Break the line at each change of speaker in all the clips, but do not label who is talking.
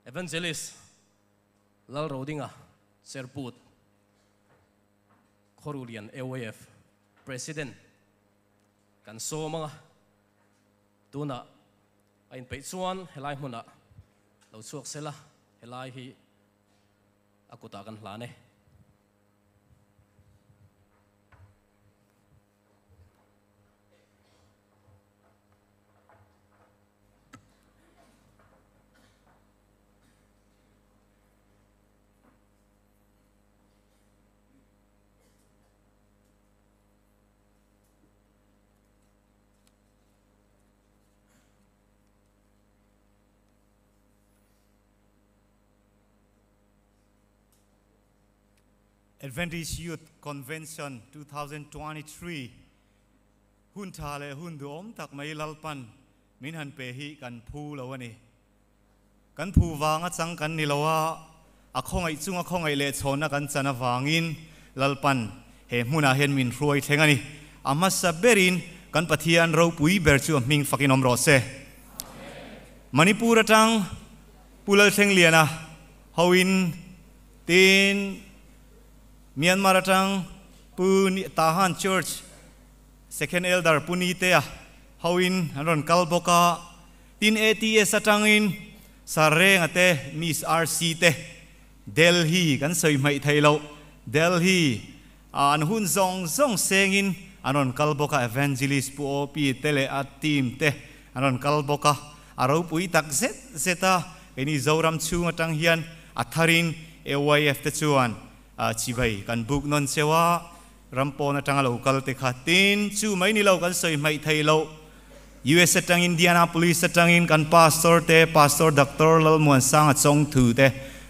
Evangelist Lalrodinga Cherput Khawruhlian AYF President kan sawm anga tunah a inpeih chuan helai hmunah lo chhuak sela helai hi a kutah kan hlan e.
Adventist Youth Convention 2023 hun tha leh hun duhawm tak mai Lalpan min han pe hi kan phu lo a ni. Kan phu vanga chang kan ni lo a, a khawngaih chunga khawngaih leh chhawnna kan chan avangin Lalpan he hmunah hian min hruai thleng a ni. A hmasa berin kan Pathian ropui ber chu a hming fakin awm rawh se. Manipur atang Pu Lalthlengliana hoin tin Myanmar atang Pu Tahan Church Second Elder Pu Nitea hoin an rawn kal bawk a. Tin ATS atangin Sir Renga te, Miss RC te Delhi kan sawi hmaih thei loh. Delhi ah an hun zawng zawng sengin an rawn kal bawk a, Evangelist Pu OP te leh a team te an rawn kal bawk a, a ropui tak zet zet a, keini Zoram chhung atang hian a tharin AYF te chuan chibai kan buk nawn cheu a, Ram pawn atanga lo kal te kha tin chu mai ni lo kan sawi hmaih thei lo. US atang Indianapolis atangin kan pastor te Pastor Doctor Lalmuansanga Chawngthu te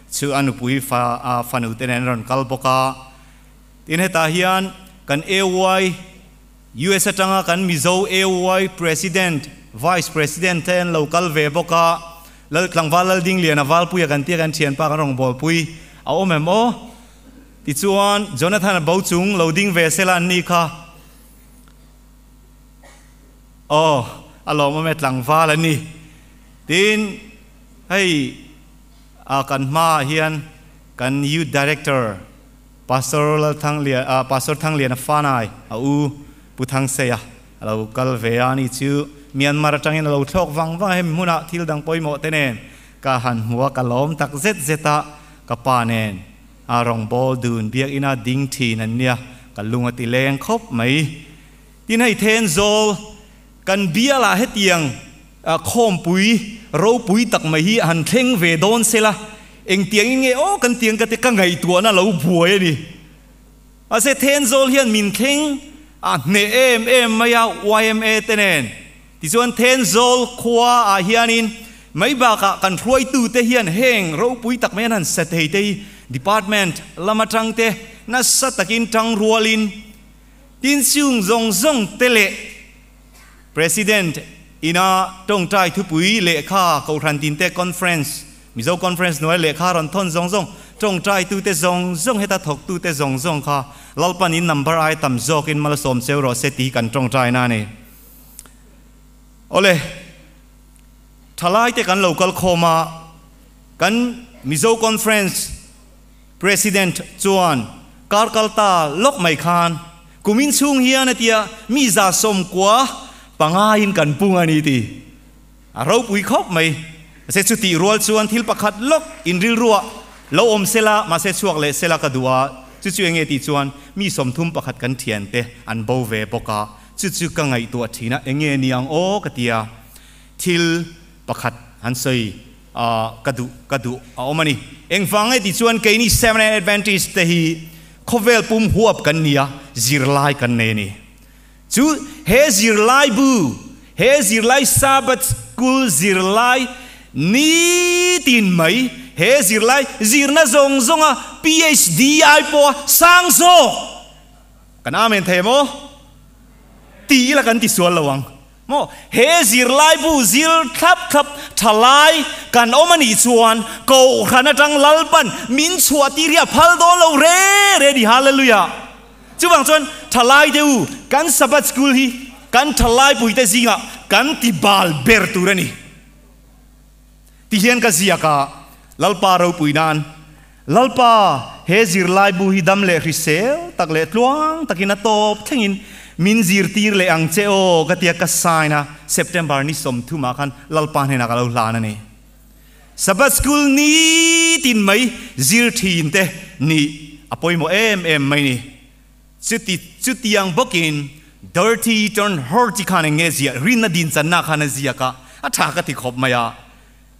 chu a nupui fa fanu te nen rawn kal bawk a. Tin hetah hian kan AY US atanga kan Mizo AY President, Vice President te an lo kal ve bawk a. Lal tlangval Laldingliana Valpuia kan tia kan thianpa kan rawngbawlpui a awm em aw? Tichuan, Jonathan-a bo chung lo ding ve sela an ni kha. Aw, a lawmawm e, tlangval a ni. Tin, hei a kan hmaah hian kan Youth Director Pastor Lalthanglian, Pastor Thangliana Fanai, a u Pu Thangseia a lo kal ve a, ani chu Myanmar atangin a lo thlawk vang vang a, hemi hmunah thil dang pawimawh te nen ka han hmu a, ka lawm tak zet zet a, ka pa nen. A rawngbâwl dun biakina ding ṭhin an nia, ka lung a ti leng khawp mai. Tin hei Thenzawl kan bialah hetiang khawmpui ropui tak mai hi han thleng ve dawn sela, engtiangin nge aw kan tiang ka ti ka ngaihtuahna lo buai a ni. Mahse Thenzawl hian min thleng a hneh em em mai a yma te nen. Tichuan Thenzawl khua ah hianin mai bakah kan hruaitute hian heng ropui tak mai an han sa thei te hi Department lam atang te nasa takin tang rualin tin chung zawng zawng te leh President ina tawngtai thupui lehkha Kohhran tinte Conference Mizo Conference hnuai lehkha rawn thawn zawng zawng tawngtai tute zawng zawng heta thawk tute zawng zawng kha Lalpan in number ai tam zawkin malsawm cheu rawh se tih kan tawngtai na a ni. Awle, thalaite kan lo kal khawm a, kan Mizo Conference President chuan kar kal ta lawk mai khan kumin chhung hian a tia mi 195 in kan pung a ni ti a ropui khawp mai. Mahse chutih rual chuan thil pakhat lawk inrilruah lo awm sela, mahse chhuak leh sela ka duh a, chu chu enge tih chuan mi 31 kan thiante an bo ve bawk a. Chu chu ka ngaihtuah thin a, enge ni ang aw ka ti a, thil pakhat han sawi a ka duh ka duh a awm a ni. Engvang nge tih chuan keini Seventh Adventist te hi khawvel pum huap kan ni a, zirlai kan nei a ni. Chu he zirlai bu, he zirlai Sabbath School zirlai nitin mai, he zirlai zirna zawng zawnga PhD ai pawha sang zawk, Kan amen thei maw? Ti ila kan ti sual lo ang maw? He zirlai bu zir thlap thlap tha lai kan awm a nih chuan Kohhran atang Lalpan min chhuah tir hi a phal dawn lo re re ni. Hallelujah! Chuvang chuan tha lai te u, kan Sabbath School hi kan tha lai puite zingah kan ti bal ber tur a ni. Ti hian ka ziak a. Lalpa ropui nan, Lalpa, he zirlaibu hi dam leh hrisel tak leh tluang takin a tawp thlengin min zirtir leh ang che aw ka tia ka sign a, September ni 30 ah khan Lalpa hnenah ka lo hlan a ni. Sabbath School nitin mai zir thin te nih a pawimawh em em mai ni. Chuti chutiang bawkin Dirty Turn Hearty khan eng nge ziah rinna din channa khan a ziak a, a tha ka ti khawp mai a.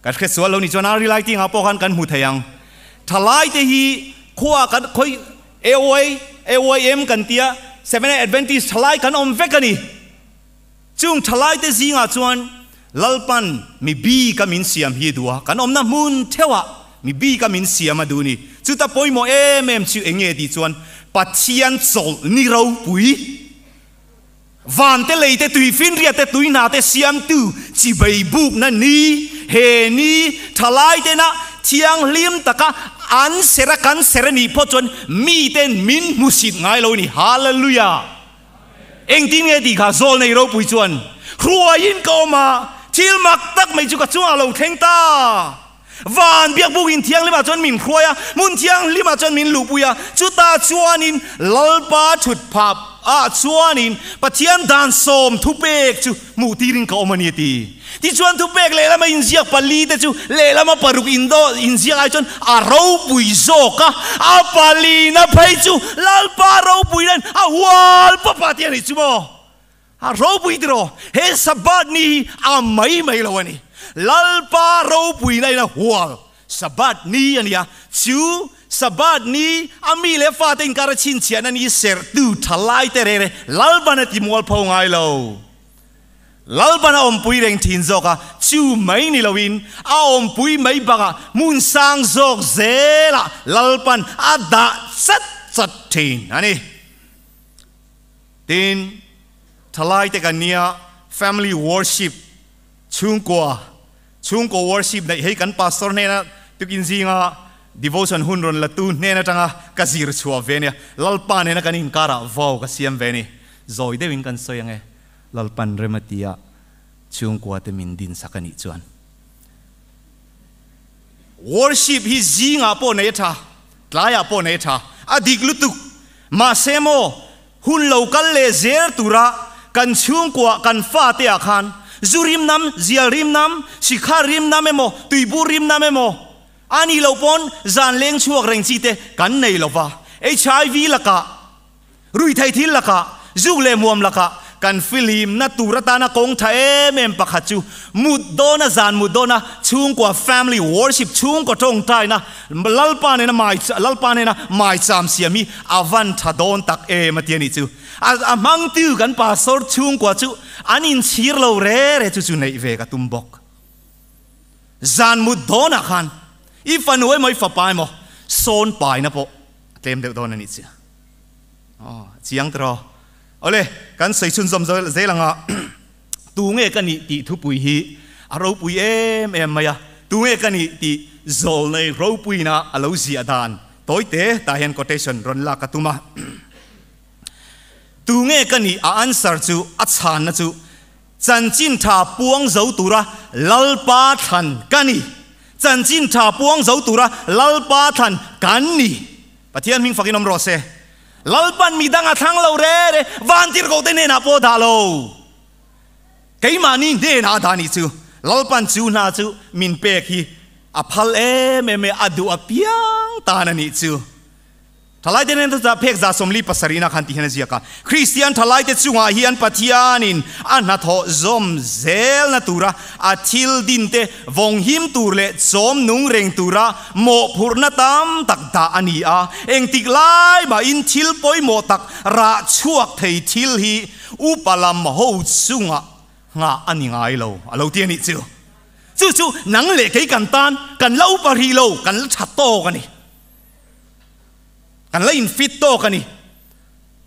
Ka hre sual lo ni chuan a rilai tingah pawh khan kan hmu thei ang. Thalai te hi khua kan khawi AOA, AOIM kan tia Seventh Adventist thalai kan awm vek a ni. Chung thalai te zingah chuan Lalpan mi bik a min siam hi duh a, kan awmna hmun theuhah mi bik a min siam a duh ni. Chuta pawimawh em em chu eng nge tih chuan Pathian chawlh ni ropui, van te lei te tui finriat te tui hna te siamtu chibei bukna ni, he ni thalai tena thianghlim taka an ser a kan ser a nih phawt chuan miten min hmusit ngai lo a ni. Hallelujah! Engtin nge tih kha zawl nei ropui chuan hruaiin ka awm a, thil mak tak mai chu ka chungah lo thleng ta. Van biakbuk in thianghlimah chuan min hruai a, hmun thianghlimah chuan min luhpui a, chutah chuanin Lalpa thut phah ah chuanin Pathian dan sawm thupek chu hmuh tirin ka awm a ni a ti. Tichuan thupek lehlama inziak pali te chu lehlama paruk indo inziak ai chuan a ropui zawk a, a palina phei chu Lalpa ropui nen a hual pawp a ti a nih chu maw? A ropui tiraw? He Sabbath ni hi a mai mai lo a ni. Lalpa ropuina in a hual Sabbath ni a ni a, chu Sabbath ni a mi leh fate inkar a chhinchhiahna ni serhtu thalai te rere Lalpan a ti mualpho ngai lo. Lalpan a awmpui reng thin zawk a, chu mai ni loin a awmpui mai bakah hmun sang zawk zelah Lalpan a dah chat chat thin a ni. Tin, thalaite kan nia family worship, chhungkua, chhungkaw worship neih hei kan pastor hnena tukin zinga devotion hun rawn la tu hnen atanga ka zir chhuah ve nia, Lalpa nena kan inkarah vow ka siam ve ni. Zawi deuhin kan sawi ange. Lalpan rem a tia chhungkua te min din sak a nih chuan worship hi zingah pawh nei a tha, tlaiah pawh nei a tha, a dik lutuk. Mahse maw, hun lo kal leh zel tura kan chhungkua kan fate ah khan zu rim nam, zial rim nam, sikha rim nam emaw, tuibur rim nam emaw a nih loh pawn zan leng chhuak reng chi te kan nei lova, HIV lakah Ruithei thil lakah, zuk leh muam lakah kan fihlimna tur atana kawng tha em em pakhat chu mut dawna zan mut dawna chhungkua family worship chhungkaw tawngtaina Lalpa nena mai Lalpa nena maicham siam hi a van tha dawn tak em a ti a nih chu. A a hmangtu kan pastor chhungkua chu an inchhir lo re re chu chu neih ve ka tum bawk. Zan mut dawnah khan i fanu emaw i fapa emaw sawn paina pawh a tlem deuh dawn a nih chu. Aw, chiang tiraw. Awle, kan sawi chhunzawm zel anga tu nge ka nih tih thupui hi a ropui em em mai a, tu nge ka nih tih zawlnei ropuina a lo ziah dan tawite tah hian quotation rawn lak ka tum a. Tu nge ka nih a answer chu, a chhanna chu Chanchin tha puang zo tura Lalpa thlan ka ni. Chanchin tha puang zo tura Lalpa thlan kan ni. Pathian hming fakin awm rawh se. Lalpan mi dang a thlang lo re re, vantirhkoh te hnenah pawh dah lo. Keimahni hnenah a dah nih chu. Lalpan chu hna chu min pek hi a phal em em e, a duh apiang tan a nih chu. Thalaite nen chuta phek 47 na khan ti hian a ziak a, Kristian thalaite chungah hian Pathianin a hnathawh zawm zelna tura a thil dinte vawng him tur leh chawm nung reng tura mawhphurhna tam tak dah a ni a, engtik lai mahin thil pawimawh tak rah chhuak thei thil hi upa lam ho chungah nghah a ni ngai lo, a lo ti a nih chu. Chu chu nang leh kei kan tan kan la upa rih lo, kan la tha tawk a ni. Kan la infit tawk a ni.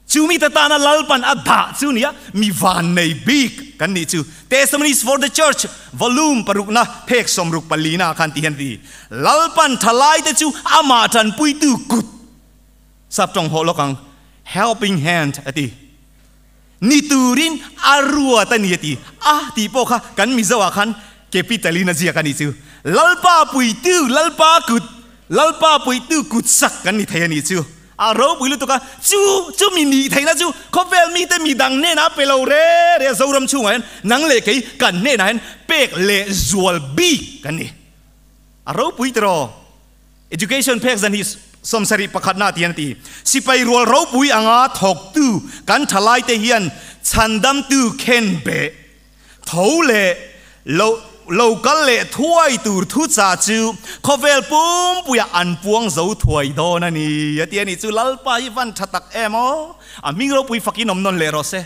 Chu mite tana Lalpan a dah chu nia mi van nei bik kan nih chu. Testimonies for the Church volume parukna phek 64 ah khan ti hian a ti, Lalpan thalaite chu amah tanpuitu kut, sap tawng hawh lawk ang, helping hand a ti, ni turin a ruat a ni a ti. A tih pawh kha kan Mizo ah khan. Capital in a ziak a nih chu. Lalpa puitu, Lalpa kut, Lalpa puitu kut sak kan ni thei a nih chu. A ropui lutuk a, chu chu mi nih theihna chu khawvel mite mi dang hnenah a pe lo re re a, Zoram chhungah hian nang leh kei kan hnenah hian pek leh zual bik kan ni. A ropui tiraw? Education phek zan hi 71 na tihian a ti. Sipai rual ropui anga thawktu kan thalaite hian chhandamtu khen beh tho leh lo lo kal leh thuai tur thucha chu khawvel pumpuiah an puang zo thuai dawn a ni a ti a ni. Chu Lalpa hi van tha tak em aw! A hming ropui fakin awm nawn leh rawh se.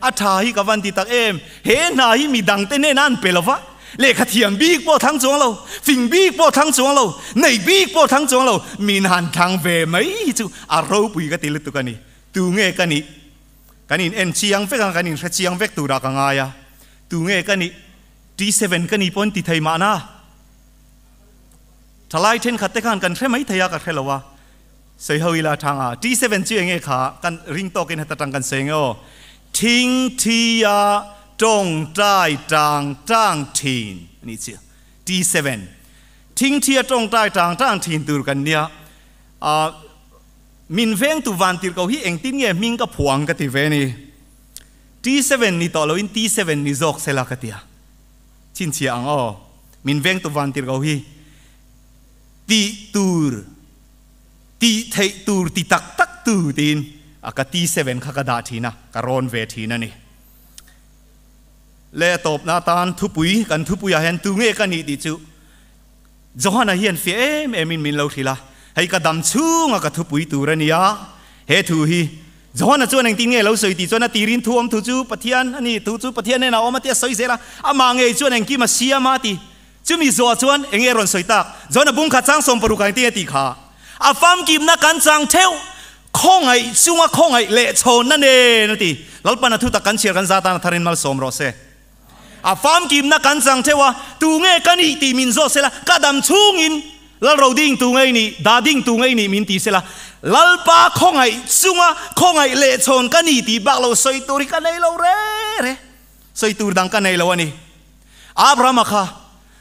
A tha hi ka van ti tak em? He hna hi mi dangte hnenah an pe lo va, lehkha thiam bik pawh thlang chuang lo, fing bik pawh thlang chuang lo, nei bik pawh thlang chuang lo, min han thlang ve mai hi chu a ropui ka ti lutuk a ni. Tu nge ka nih? Kan in en chiang vek ang, kan in hre chiang vek turah ka ngai a. Tu nge ka nih? T7 ka ni pawn ti thei mahna. Thalai thenkhat te khan kan hre mai thei a, ka hre lo a. Sawi ho ila thang a, T7 chu enge kha kan ring tawkin heta tang kan sawi nge aw. Thing thi a tawngtai tang tang thin a nih chu. T7. Thing thi a tawngtai tang tang thin tur kan nia. A min vengtu van tir ko hi engtin nge hming ka phuang ka ti ve ni. T7 ni tawh loin T7 ni zawk sela ka tia. Chhinchhiah ang aw. Min vengtu van tir ko hi tih tur. Tih theih tur ti tak tak tu tiin a ka T7 kha ka dah thin a, ka rawn ve thin a ni. Le a tawpna atan thupui, kan thupuiah hian tu nge ka nih tih chu Johana hian fiah em em in min lo hrilh a, hei ka dam chhunga ka thupui tur a ni a, he thu hi Johana chuan engtin nge lo sawi tih chuan a tirin thu awm thu chu Pathian a ni, thu chu Pathian hnenah a awm a tia sawi zel a, amah ngei chuan engkim a siam a ti. Chumi zawh chuan eng nge rawn sawi tak? John-a bung kha chang 60 ah engtin nge tih kha? A famkimna kan chang theuh, khawngaih chunga khawngaih leh chhawnna nen a ti. Lalpan a thutak kan chhiar kan za tan a tharin malsawm rawh se. A famkimna kan chang theuh a, tu nge ka nih tih min zawh sela, ka dam chhungin Lalro ding tu ngei nih, dah ding tu ngei nih min ti sela, Lalpa khawngaih chunga khawngaih leh chhawn ka ni tih bak lo sawi tur hi ka nei lo re re. Sawi tur dang ka nei lo a ni. Abrahama kha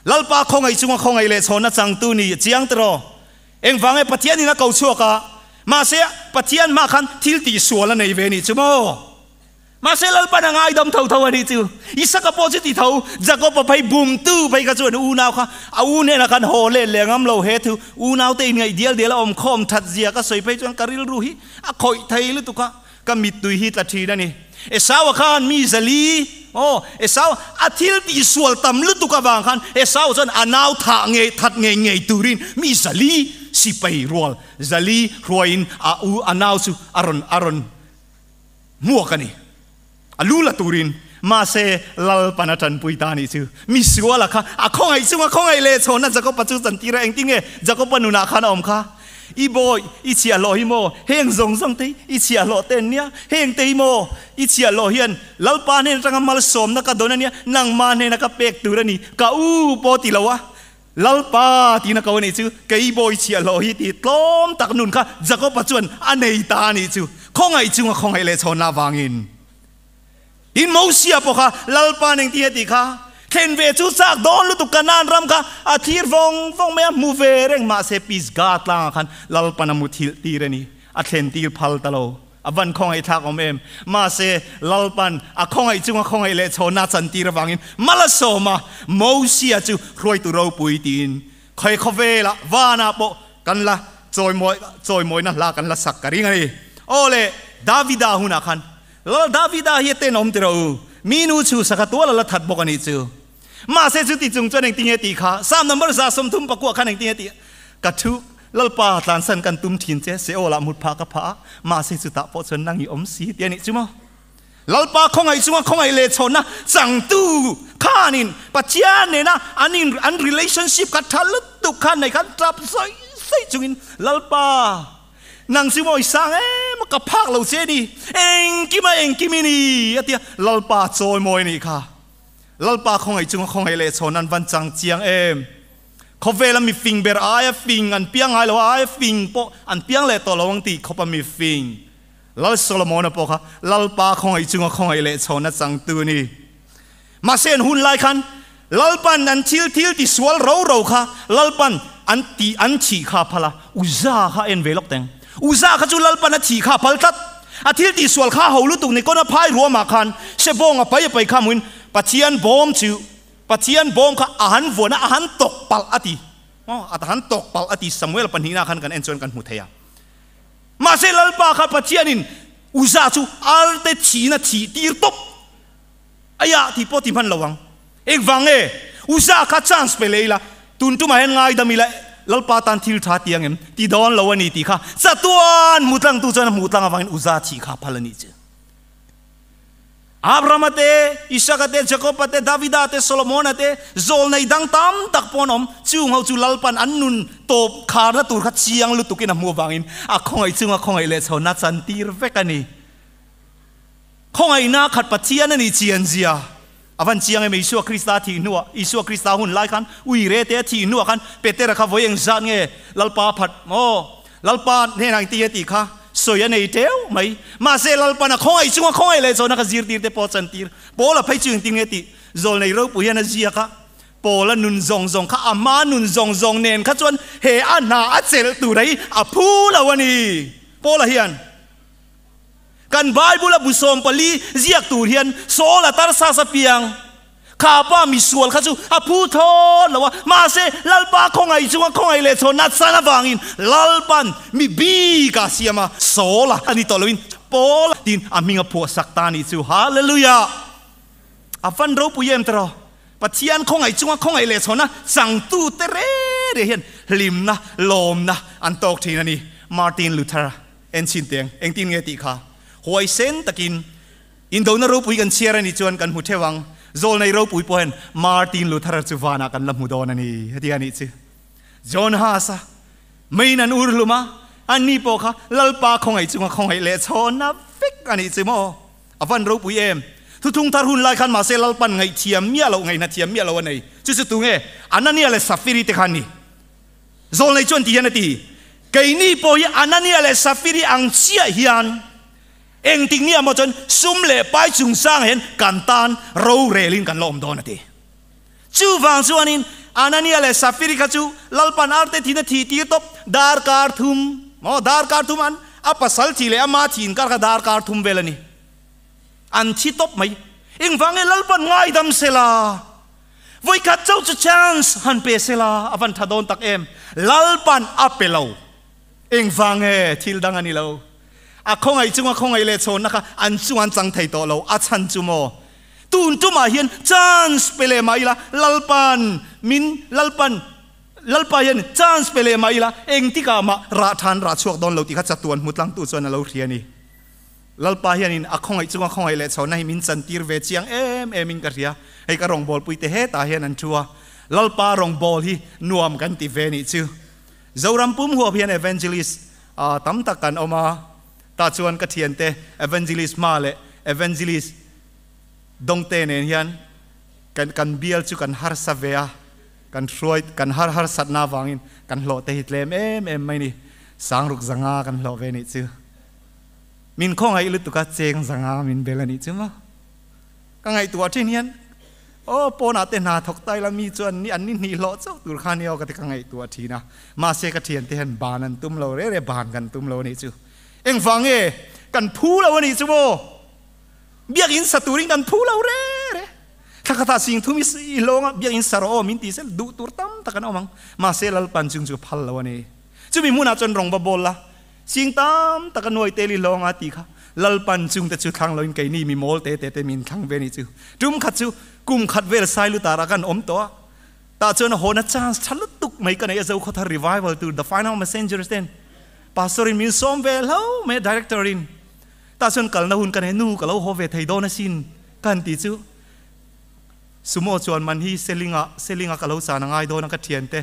Lalpa khawngaih chunga khawngaih leh chhawnna changtu ni a chiang tiraw? Engvang nge Pathian in a ko chhuak a, mahse Pathian hmah khan thil tih sual a nei ve nih chu maw? Mahse Lalpan a ngaidam tho tho a nih chu. Isaka pawh chu ti tho, Jakob-a phei bumtu phei kha chu an unau kha a u hnenah khan haw let leh ngam lo he thu unaute inngaih dial dial a awm khawm that zia ka sawi phei chuan ka rilru hi a khawih thei lutuk a. Ka mittui hi tla thin a ni. Esau-a khan mi zali, aw, Esau, a thil tih sual tam lutuk avang khan Esau chuan a nau thah ngei, that ngei ngei turin mi zali sipai rual zali hruaiin a u, a nau chu a rawn, a rawn hmuak a ni. A lu la turin. Mahse, Lalpan a tanpui ta nih chu. Mi suala kha a khawngaih chunga khawngaih leh chhawnna Jakob-a chu chantir a, engtin nge Jakob-a nunah khan a awm kha? I bawi, i chhiahhlawh hi maw? Heng zawng zawng te hi i chhiahhlawh te an nia, heng te hi maw? I chhiahhlawh hian Lalpa hnen atanga malsawmna ka dawn a nia, nangma hnena ka pek tur a ni, ka u pawh ti lo a, Lalpa tiin a ko a nih chu, kei bawi chhiahhlawh hi ti tlawm tak nun kha Jakob-a chuan a nei ta a nih chu, khawngaih chunga khawngaih leh chhawnna avangin. Tin, Mosia pawh kha Lalpa nen ti a tih kha thlen ve chu chak dawn lutuk Kanaan ram kha a thlir vawng vawng mai a, hmu ve reng mahse Pisgah tlangah khan Lalpan a muthilh tir a ni, a thlen tir phal ta lo. A van khawngaih thlak awm em? Mahse, Lalpan a khawngaih chunga khawngaih leh chhawnna a chan tir avangin mal a sawm a, Mosia chu hruaitu ropui tiin khawi khawvelah vanah pawh kan la chawimawi chawimawina hla kan la sak ka ring a ni. Aw le, Davida hunah khan Lal Davida hi a tenawm tiraw u, mi nu chu sakha tual a la that bawk a nih chu. Mahse chuti chung chuan engtin nge tih kha Psalm number 139 khan engtin nge tih ka thu Lalpa tlansan kan tum thin che Seol ah mut phah ka phah a, mahse chutah pawh chuan nang i awm si ti a nih chu maw? Lalpa khawngaih chunga khawngaih leh chhawnna changtu khanin Pathian nena an in an relationship kha tha lutuk khan nei khan tap sawi sawi chungin Lalpa Nang chu mawi sang em a, ka phak lo che ni, engkim a engkim i ni a tia, Lalpa chawi mawi a nih kha. Lalpa khawngaih chunga khawngaih leh chhawn an van chang chiang em. Khawvela mi fing ber aia fing an piang ngai lo a, aia fing pawh an piang leh tawh lo ang tih khawpa mi fing Lal Solomona pawh kha Lalpa khawngaih chunga khawngaih leh chhawn a changtu a ni. Mahse an hun lai khan. Lalpan an thil thil ti sual ro ro kha Lalpan an ti an thi kha phala Uza kha en ve lawk teng. Uza kha chu Lalpan a thi kha phal tlat. A thil ti sual kha ho lutuk ni kawna phai ruamah khan sebawng a pai a pai kha hmuin Pathian bawm chu Pathian bawm kha a han vuan a a han tawk palh a ti. Aw a han tawk palh a ti Samuel pahnihna khan kan en chuan kan hmu thei a. Mahse Lalpa kha Pathianin Uza chu arte thihna thih tir tawp. Aiah tih pawh ti hman lo ang. Engvang nge? Uza kha chance pe leh ila, tun tumah hian ngaidam ila Lalpa tan thil tha ti ang em? Ti dawn lo a ni tih kha chatuan hmu tlangtu chuan a hmuh tlang avangin Uza thih kha phal a nih chu. Abrahama te, Isaka te, Jakoba te, Davida te, Solomona te, zawlnei dang tam tak pawh an awm. Chung ho chu Lalpan an nun tawp kharna tur kha chiang lutukin a hmuh avangin a khawngaih chunga khawngaih leh chhawnna chantir vek a ni. Khawngaihna khat Pathian a nih chian zia a van chiang em? Isua Krista thih hnuah, Isua Krista hun lai khan ui re te a thih hnuah khan Petera kha vawi eng zat nge Lalpa phat maw? Lalpa hnenah engtin nge tih kha sawi a nei teuh mai. Mahse Lalpan a khawngaih chunga khawngaih leh chawhna kha zirtir te pawh a chantir. Paula phei chu engtin nge tih zawlnei ropui hian a ziak a, Paula nun zawng zawng kha a hma nun zawng zawng nen kha chuan he a hna a chelh tur hi a phu lo a ni. Paula hian. Kan Bible a bu 14 ziak tur hian Saul a Tarsas a piang. Kha pa misual kha chu a phu thawn lo a, mahse Lalpa khawngaih chunga khawngaih leh chhawn nat san avangin Lalpan mi bik a siam a, Saul a ni tawh loin Paul tiin a hming a phuah sak ta a nih chu. Hallelujah! A van ropui em tiraw? Pathian khawngaih chunga khawngaih leh chhawn a changtu te re re hian hlimna, lawmna an tawk thin a ni. Martin Luther-a. En chhin teng, engtin nge tih kha huaisen takin indona ropui kan chhiar a nih chuan kan hmu theuh ang. Zawlnei ropui pawh hian Martin Luther-a chu vanah kan la hmu dawn a ni, heti a nih chu. John Huss-a meiin an ur hlum a, ani pawh kha Lalpa khawngaih chunga khawngaih leh chhawnna vek a nih chu maw? A van ropui em? Thuthung thar hun lai khan mahse Lalpan ngaihthiam miah loh, ngaihnathiam miah loh a nei. Chu chu tunge? Anania leh Safiri te kha an ni. Zawlnei chuan ti hian a ti, Keini pawh hi Anania leh Safiri ang chiah hian engtik ni amaw chuan sum leh pai chungchangah hian kan tan rorelin kan la awm dawn a ti. Chuvang chuanin Anania leh Safiri kha chu Lalpan arte thina thih tir tawp darkar thum maw darkar thum an a pasal thih leh ama thih inkar kha darkar thum vel a ni. An thi tawp mai. Engvang nge Lalpan ngaidam sela? Vawikhat chauh chu chance han pe sela a van tha dawn tak em? Lalpan a pe lo. Engvang nge thil dang a ni lo. A khawngaih chunga khawngaih leh chhawnna kha an chung an chang thei tawh lo. A chhan chu maw? Tun tumah hian chance pe leh mah ila Lalpan min Lalpan Lalpa hian chance pe leh mah ila engtikah mah rah than rah chhuak dawn lo tih kha chatuan hmu tlangtu chuan a lo hria a ni. Lalpa hianin a khawngaih chunga khawngaih leh chhohna hi min chantir ve chiang em em in ka hria. Hei ka rawngbawlpui te hetah hian an thu a, Lalpa rawngbâwl hi nuam kan ti ve nih chu. Zoram pum huap hian evangelist tam tak kan awm a, tah chuan ka thiante evangelist hma leh evangelist dawngte nen hian kan kan bial chu kan harsa ve a, kan hruai kan har harsatna avangin kan hlawh te hi tlem em em mai ni. Sangruk zanga kan hlawh ve nih chu. Min khawngaih lutuk a cheng zanga min bel a nih chu maw? Ka ngaihtuah thin hian aw pawnah te hna thawk ta ila mi chuan ni an ni hnih hlawh chauh tur kha nia aw ka ti ka ngaihtuah thin a. Mahse ka thiante hian ban an tum lo re re ban kan tum lo a nih chu. Engvang nge kan phu lo a nih chu maw? Biakinn sa turin kan phu lo re re. Thla khatah sing thum i hlawng a biakinn sa rawh aw min ti sel duh tur tam tak an awm ang. Mahse Lalpan chung chu phal lo a ni. Chumi hmunah chuan rawng va bawl la. Sing tam tak a nuai tel i hlawng a ti kha Lalpan chungte chu thlang loin keini mi mawl te te te min thlang ve ni chu. Tum khat chu kum khat vel sai lutar ah kan awm tawh a, tah chuan a hawna chance tha lutuk mai ka nei a Zokhawthar revival tur The Final Messengers ten Pastor in min sawm ve hlo mai a Director in tah chuan kalna hun ka nei nu ka lo haw ve thei dawn asin ka han ti chu Sumo chuan man hi Selinga Selinga ka lo chan a ngai dawn a ka thiante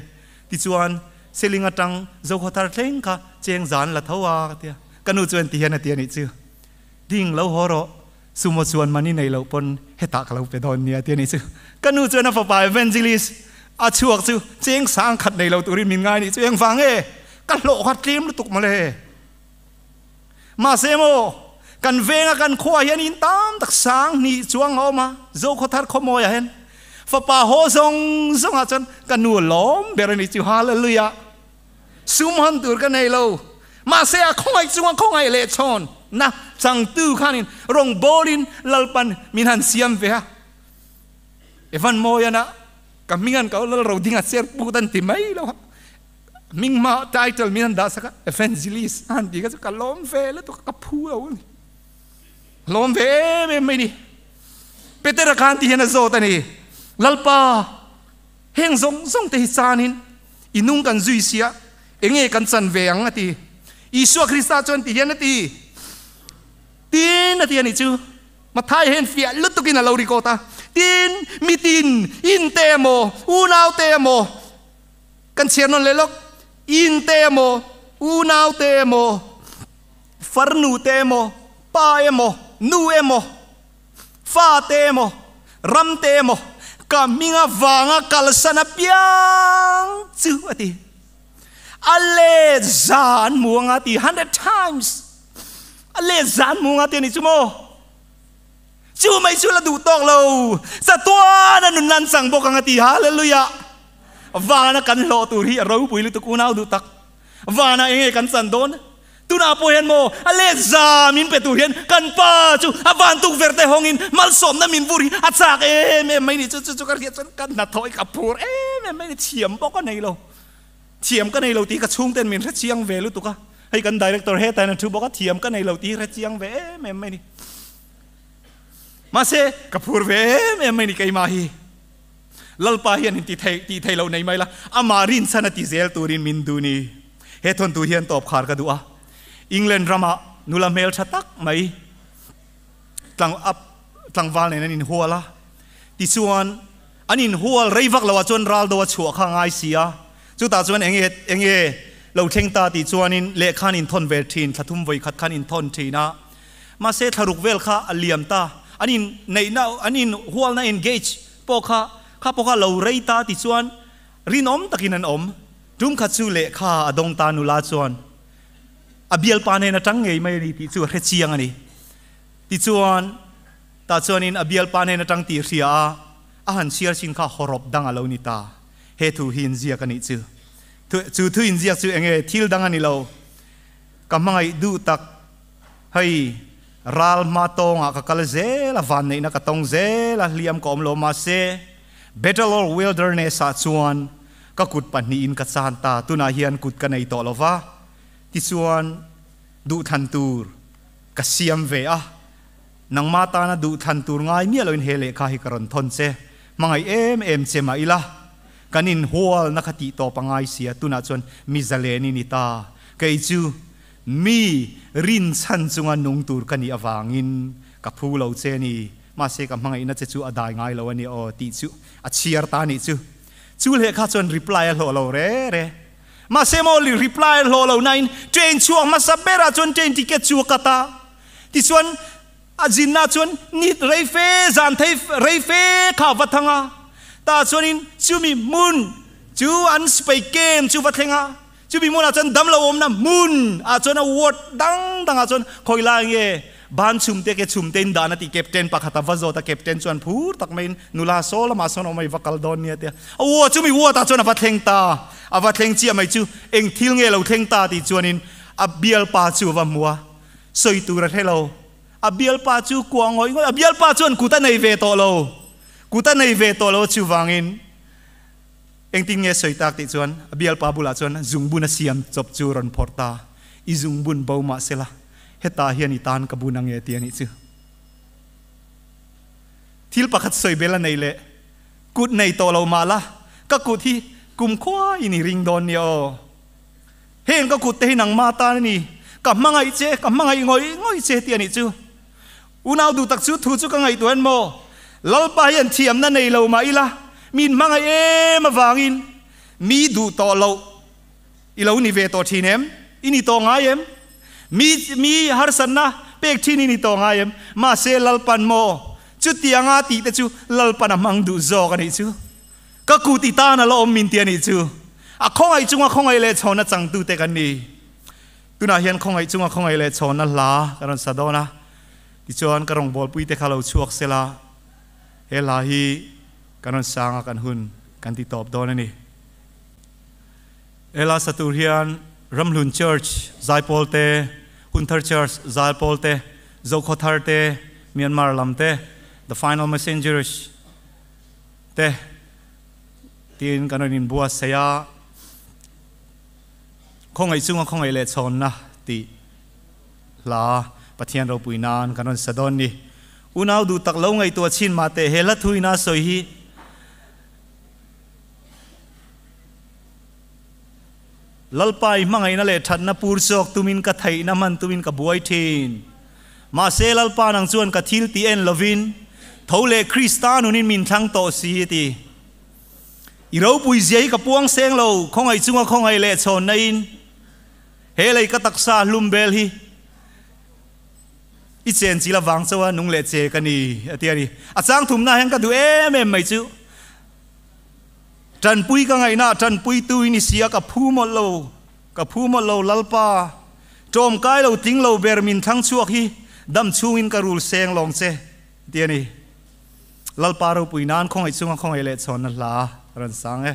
tichuan Seling atang Zokhawthar thleng kha cheng zan la tho a ka ti a, ka nu chuan ti hian a ti a nih chu, Ding lo haw rawh, sumo chuan money nei loh pawn hetah ka lo pe dawn nia a ti a nih chu. Ka nu chuan a fapa evangelist a chhuak chu cheng sang khat nei lo turin min ngai a nih chu, engvang nge ka hlawh kha tlem lutuk mawle. Mahse maw, kan venga kan khuaah hian in tam tak sang hnih chuang a awm a, Zokhawthar khawmawiah hian. Fapa haw zawng zawngah chuan ka nu lawm ber a ni chu. Hallelujah! Sum hawn tur ka nei lo. Mahse a khawngaih chunga khawngaih leh chhawn na changtu khanin rawngbawlin Lalpan min han siam ve a. Evan Mawiana ka hming an ko Lal Rodinga cher put an ti mai lo a. Hming hma title min han dah sak a, Evangelist a han ti kha chu ka lawm ve lutuk a, ka phu lo a ni. Lawm ve em em mai ni. Petera khan ti hian a zawt a ni, Lalpa, heng zawng zawng te hi chanin i nung kan zui sia, enge kan chan ve ang? a ti. Isua Krista chuan ti hian a ti, Tin, a ti a nih chu. Mathai hian fiah lutukin a lo record a, Tin, mitin, in te emaw, unau te emaw, kan chhiar nawn leh lawk, in te emaw, unau te emaw, farnu te emaw, pa emaw, nu emaw, fa te emaw, ram te emaw, ka hminga vanga kalsan apiang chu a ti. A let zan muang a ti, 100 times a let zan muang a ti a ni chu maw? Chu mai chu la duh tawk lo, chatuan a nun lan chang bawk ang a ti, hallelujah! Vana kan hlawh tur hi a ropui lutuk unau duh tak. Vana enge kan chan dawn? Tunah pawh hian maw a let za min pe tur hian kan pa chu a van tukverh te hawngin malsawmna min vur hi a chak em em mai ni. Chu chu chu ka hriat chuan ka hnathawh hi ka phur em em mai ni. Thiam pawh ka nei lo. Thiam ka nei lo tih ka chhungten min hre chiang ve lutuk a. Hei kan director hetah hian a thu bawk a, thiam ka nei lo tih hi hre chiang ve em em mai ni. Mahse ka phur ve em em mai ni keimah hi. Lalpa hian in ti thei tih thei lo nei mai la, amah rinchhan a ti zel turin min duh ni. He thawntu hian tawp khar ka duh a. England ramah nula hmel tha tak mai tlang up tlangval nen an inhual a. Tichuan an inhual rei vak loah chuan ral do a chhuah kha a ngai si a. Chutah chuan enge enge lo thleng ta tih chuanin lehkha an inthawn ve thin, thla thum vawi khat khan inthawn thin a. Mahse thlaruk vel kha a liam ta, an in neihna, an in hualna engage pawh kha, kha pawh kha lo rei ta tichuan rinawm takin an awm. Tum khat chu lehkha a dawng ta nula chuan a bialpa nen atang ngei mai a ni tih chu a hre chiang a ni. Tichuan tah chuanin a bialpa nen atang tih hria a, a han chhiar chin kha hawrawp dang a lo ni ta. He thu hi inziak a nih chu. Chu thu inziak chu enge thil dang a ni lo. Ka hmangaih duh tak. Hei, ral hma tawngah ka kal zel a, vanneihna ka tawng zel a, hliam ka awm lo mahse, Battle or Wilderness ah chuan ka kut pahnihin ka chan ta, tunah hian kut ka nei tawh lo va, tichuan duhthlan tur ka siam ve a, nangmah tana duhthlan tur ngai miah loin he lehkha hi ka rawn thawn che, hmangaih em em che mah ila, kan inhualna kha tih tawp a ngai sia, tunah chuan mi zalen i ni ta, kei chu Mi rinchhan chunga nung tur ka nih avangin ka phu lo che ni, mahse ka hmangaihna che chu a dai ngai lo a ni aw tih chu a chhiar ta nih chu. Chu leh kha chuan reply a hlawh lo re re. Mahse maw reply a hlawh lo nain train chhuak hmasa berah chuan train ticket chu a cut a, tichuan a zinna chuan nit rei fe zan thei rei fe kha a va thang a, tah chuanin chumi hmun chu an sipai camp chu va thleng a. Chumi hmunah chuan damlo awmna hmun ah chuan a ward dang dangah chuan khawi lai nge ban chhum te ke chhum te in dan a tih captain pakhat a va zawt a, captain chuan phur tak maiin nula saw lamah sawn awm a i va kal dawn nia tia a ward chumi ward ah chuan a va thleng ta, a va thleng chiah mai chu eng thil nge lo thleng ta tih chuanin a bialpa chu a va hmu a, sawi tur a hre lo, a bialpa chu kuah ngawih ngawih, a bialpa chuan kut a nei ve tawh lo, kut a nei ve tawh lo chuvangin. Engtin nge sawi tak tih chuan a bialpa bulah chuan zungbun a siam chawp chu rawn phawrh ta, I zungbun bo mah sela, hetah hian i tan ka bun ange ti a nih chu. Thil pakhat sawi bel a nei leh, Kut nei tawh lo mah la, ka kut hi kumkhua in i ring dawn nia aw. Heng ka kut te hi nangmah tan a ni, ka hmangaih che, ka hmangaih ngawih ngawih che ti a nih chu. Unau duh tak chu thu chu ka ngaihtuah en maw? Lalpa hian thiamna nei lo mah ila, min hmangaih em avangin mi duh tawh loh i lo ni ve tawh thin em? I ni tawh ngai em? Mi mi harsatna pek thin i ni tawh ngai em? Mahse Lalpan maw chutianga tih te chu Lalpan a hmang duh zawk a nih chu. Ka kut i tan a la awm min ti a nih chu. A khawngaih chunga khawngaih leh chhawn a changtute kan ni. Tunah hian khawngaih chunga khawngaih leh chhawnna hla ka rawn sa dawn a, tichuan ka rawngbawlpui te kha lo chhuak sela, he hla hi. Kan rawn sang a kan hun kan ti tawp dawn a ni. Ela satur hian Ramhlun Church Zaipawl te, Hunthar Church Zaipawl te, Zokhawthar te, Myanmar lam te, The Final Messengers te tiin kan rawn inbuatsaih a, Khawngaih chunga khawngaih leh chhawnna tih hla Pathian ropui nan kan rawn sa dawn ni. Unau duh tak lo ngaihtuah chhin mah teh he hla thuina sawi hi Lalpa i hmangaihna leh thatna pur chawk tumin ka theihna hman tumin ka buai thin. Mahse Lalpa nang chuan ka thil tih en lovin tho leh Krista nunin min thlang tawh si a ti. I ropui zia hi ka puang seng lo, khawngaih chunga khawngaih leh chhawnna in he lei ka taksa hlum bel hi i chen chil avang chauha nung leh che ka ni a ti a ni. A chang thumna hian ka duh em em mai chu tanpui ka ngaihna ah tanpui tu in i si a ka phu mawlh lo, ka phu mawlh lo Lalpa tawmkai lo tling lo ber min thlang chhuak hi dam chhungin ka rul seng lawng che a ti a ni. Lalpa ropui nan khawngaih chunga khawngaih leh chhawnna hla a rawn sang e.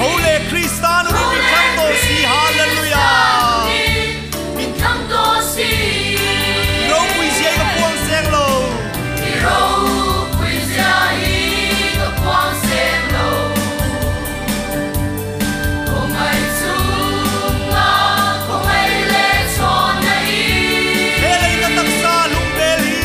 Tho leh Krista nunin min thlang tawh si, Hallelujah! I ropui zia hi ka puang seng lo. He lei ka taksa lungbel hi.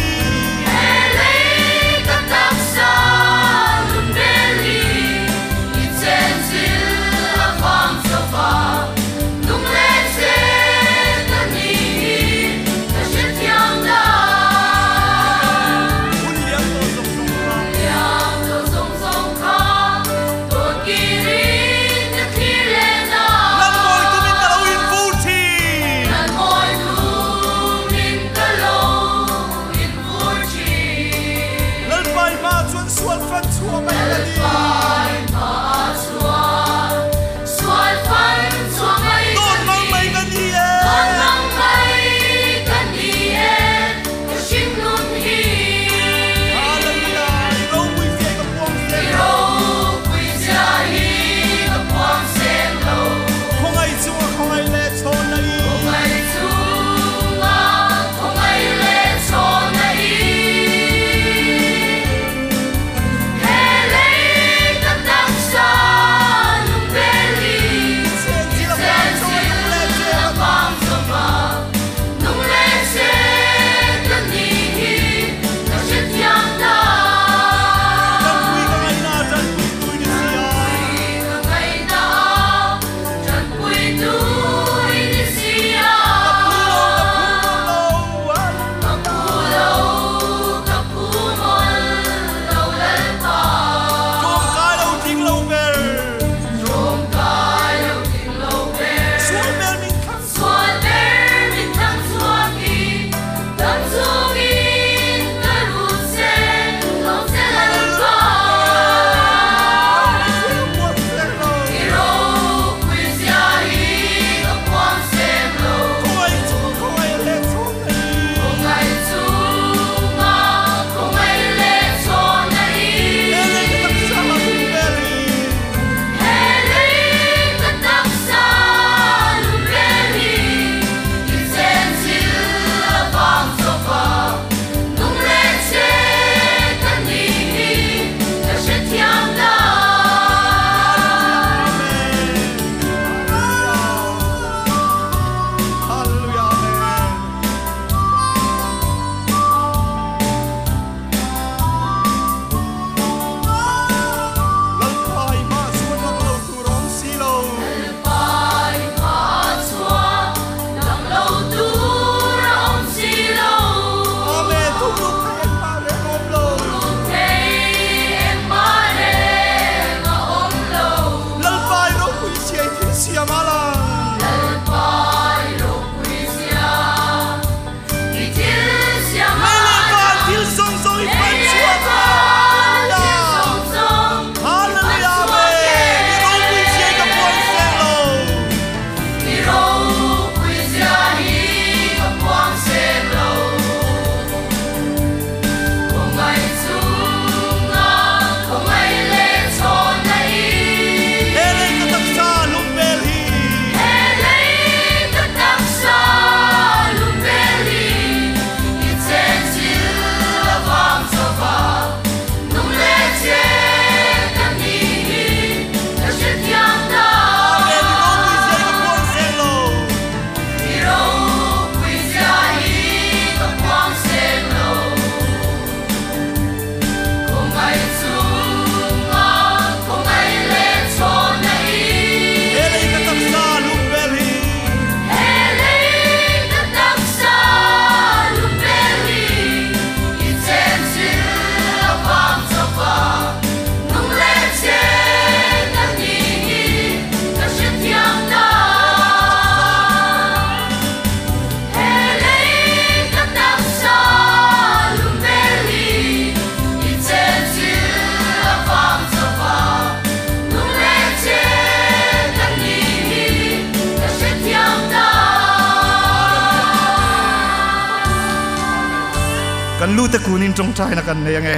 Kan lu te kunin tawngtaina kan nei ange.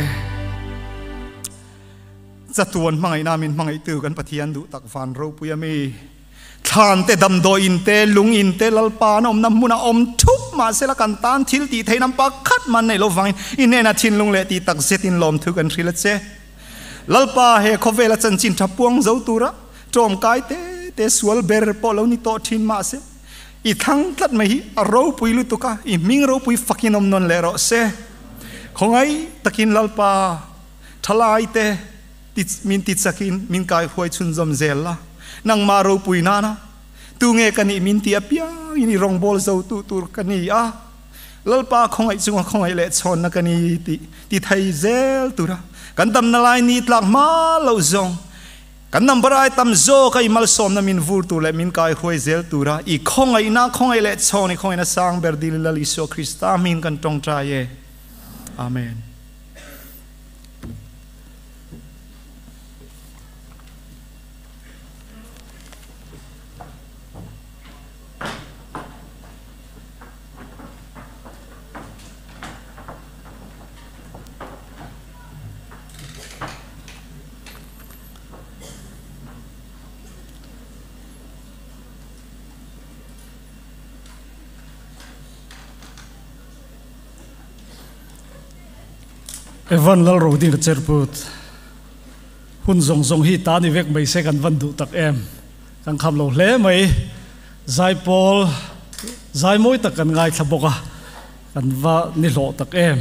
Chatuan hmangaihna min hmangaihtu kan Pathian duh tak van ropui a mi. Thlan te damdawi in te lung in te Lalpa an awmna hmunah awm thup mahsela kan tan thil tih theih nan pakhat man nei lovangin i hnenah thinlung leh tih tak zetin lawmthu kan hrilh a che. Lalpa he khawvela chanchin tha puang zo tura tawmkai te te sual ber pawh lo ni tawh thin mahse i thlang tlat mai hi a ropui lutuk a, i hming ropui fakin awm nawn leh rawh se. Khawngaih takin Lalpa thalai te ti min ti chakin min kai huai chhunzawm zel la, nangmah ropui nana tunge ka nih min ti apiangin i rawngbâwl zo tu tur ka ni a, Lalpa khawngaih chunga khawngaih leh chhawnna ka ni tih ti thei zel tura kan damna lai ni tlak hma loh zawng kan number ai tam zawk a i malsawmna min vur tur leh min kai huai zel tura i khawngaihna khawngaih leh chhawn i khawngaihna sang ber dil Lal Isua Krista hmingin kan tawngtai e. Amen.
Evan Lalrodin ka cherput hun zawng zawng hi ta ni vek mai se kan van duh tak em kan kham lo hle mai. Zaipawl zai mawi tak kan ngaithla bawk a, kan va ni hlawh tak em.